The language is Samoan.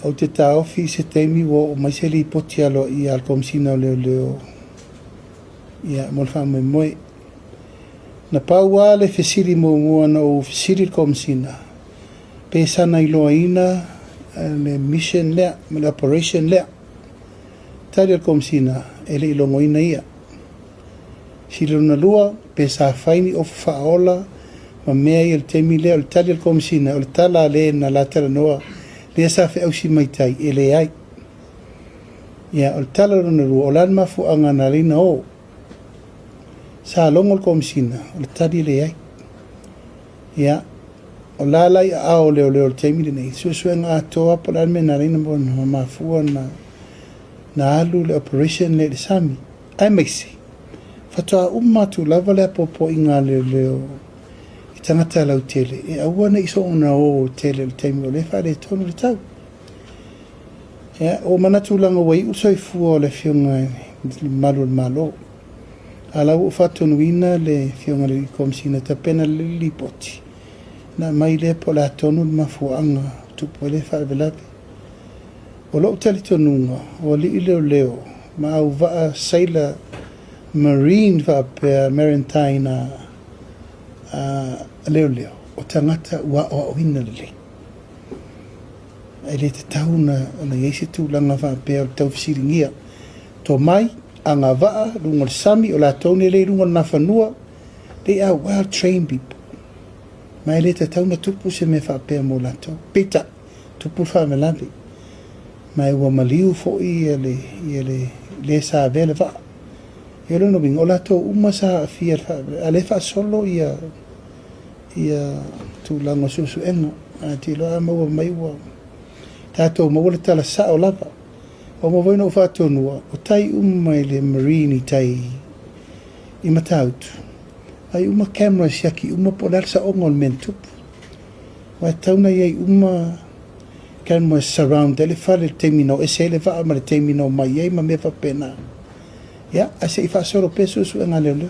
Ou te taofi i se taimi ua oo mai se lipoti aloaia a le Komesina o Leoleo ia mo le faamoemoe. Na pau lava le fesili muamua na ou fesili i le Komesina, pe sana iloaina le mission lea ma le operation lea. Tali a le Komesina, e le i logoina ia. Fesili lona lua, pe sa fai ni ofu faaola ma mea ia i le taimi lea. O le tali a le Komesina, o le tala a le na la talanoa lea sa feausi mai tai, e leai. Ia, o le tala lona lua, o le a le mafuaaga na ala ai ona o? Sa logo le Komesina, o le tali e leai. Ia, o la la i aao o leoleo i le taimi lenei, suesuega atoa po o le a le mea na ala ai ona mafua na alu le operation lea i le sami. Aemaise, faatoa uma atu lava le apoapoaiga a leoleo i tagata lautele e aua ne i soona o tele i le taimi o lea e faaletonu le tau. Ia, ua manatu leaga ua iu le soifua o le Afioga i le Malu o le Malo. A la ua ou faatonuina le Afioga i le Komesina e tapena lelei le lipoti ona aumai lea po o le a tonu le mafuaaga ua tupu ai lea faalavelave. O lou talitonuga, o alii leoleo ma auvaa sailor marine faapea maritime a leoleo, o tagata ua aoaoina lelei. E le tatau ona i ai se tulaga faapea o le taufesiligia. Tomai, agavaa, luga o le sami, o latou nei lea i luga o le Nafanua, they are well trained people. Ma e le tatau ona tupu se mea faapea mo latou. Peitai, tupu le faalavelave, ma e ua maliu foi ia le, ia le, le sa avea le vaa. Ia o lona uiga, o latou uma sa aafia i le faalavelave, a o lea e faasolo ia, ia tulaga o suesuega. Ae te iloa a maua mai ua tatou maua le tala sao lava. Ua maua foi na ou faatonuina, o tai uma i le marine i tai i Matautu, ai uma camera siaki uma po o le a le saoga o le mea na tupu. Aua e tatau ona i ai uma camera surround ai le fale i le taimi na o ese ai le vaa ma le taimi na omai ai ma mea faapena. Ia, ae se i faasolo pea suesuega a leoleo.